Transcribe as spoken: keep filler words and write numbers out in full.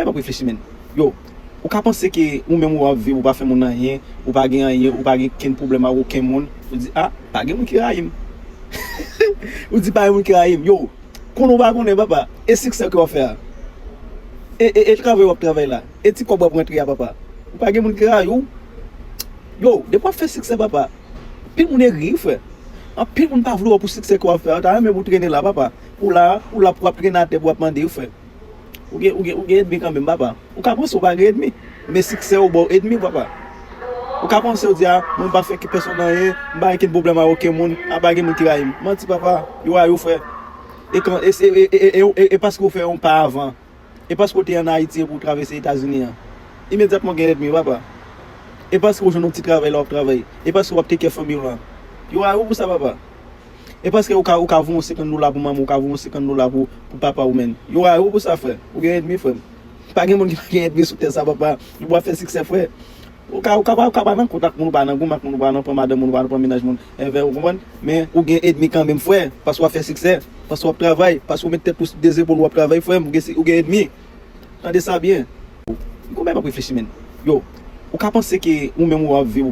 Ap reflechi, men. Yo, ou ka panse ke ou menm ou ap viv, ou pa fè moun anyen, ou pa gen anyen, ou pa gen kenn pwoblèm ak okenn moun. Ou di, a, pa gen moun ki rayi m. Ou di, pa gen moun ki rayi m. Yo, konnen ou pa konnen, papa. E siksè ke w ap fè a. E, e, e travay w ap travay la. E ti kòb w ap rantre a, papa. Ou pa gen moun ki rayi w. Yo, depi w ap fè siksè, papa. Anpil moun e ri, frè. Anpil moun pa vle wè pou siksè ke w ap fè a. Yo ta renmen pou w trennen la, papa. Ou la, ou la pou w ap trennen atè pou w ap mande, frè. Ou gen, ou gen, ou gen ènmi kanmenm, papa. Ou ka panse ou pa gen ènmi, men siksè ou ba w ènmi, papa. Ou ka panse ou di, a, mwen pa fè ki pèsonn anyen, m pa gen kenn pwoblèm ak okenn moun, a, pa gen moun ki rayi m. Manti, papa. Yo rayi w, frè. E kan, e, e, e, e, e, e, e paske ou fè yon pa avan. E paske w te ann Ayiti epi w travèse Etazini an. Imedyatman w gen ènmi, papa. E paske w jwenn yon ti travay la w ap travay. E paske w ap take care fanmi w lan. Yo rayi w pou sa, papa. E paske ou ka, ou ka voye yon senkant dola pou manman, ou ka voye yon senkant dola pou, pou papa ou, men. Yo rayi w pou sa, frè. Ou gen ènmi, frè m. Pa gen moun ki pa gen ènmi sou tè sa, papa. Ou ap fè siksè, frè. Ou ka, ou ka, ou ka pa nan kont ak moun, ou pa nan goumen ak moun, ou pa nan pran madanm moun, ou pa nan pran mennaj moun. Envè, ou konprann? Men ou gen ènmi kanmenm, frè. Paske w ap fè siksè. Paske w ap travay. Paske w met tèt ou sou de zepòl, w ap travay, frè m. Ou gen, ou gen ènmi. Tande sa byen. Ou konprann, m ap reflechi, men. Yo, ou ka panse ke ou menm ou ap viv, ou pa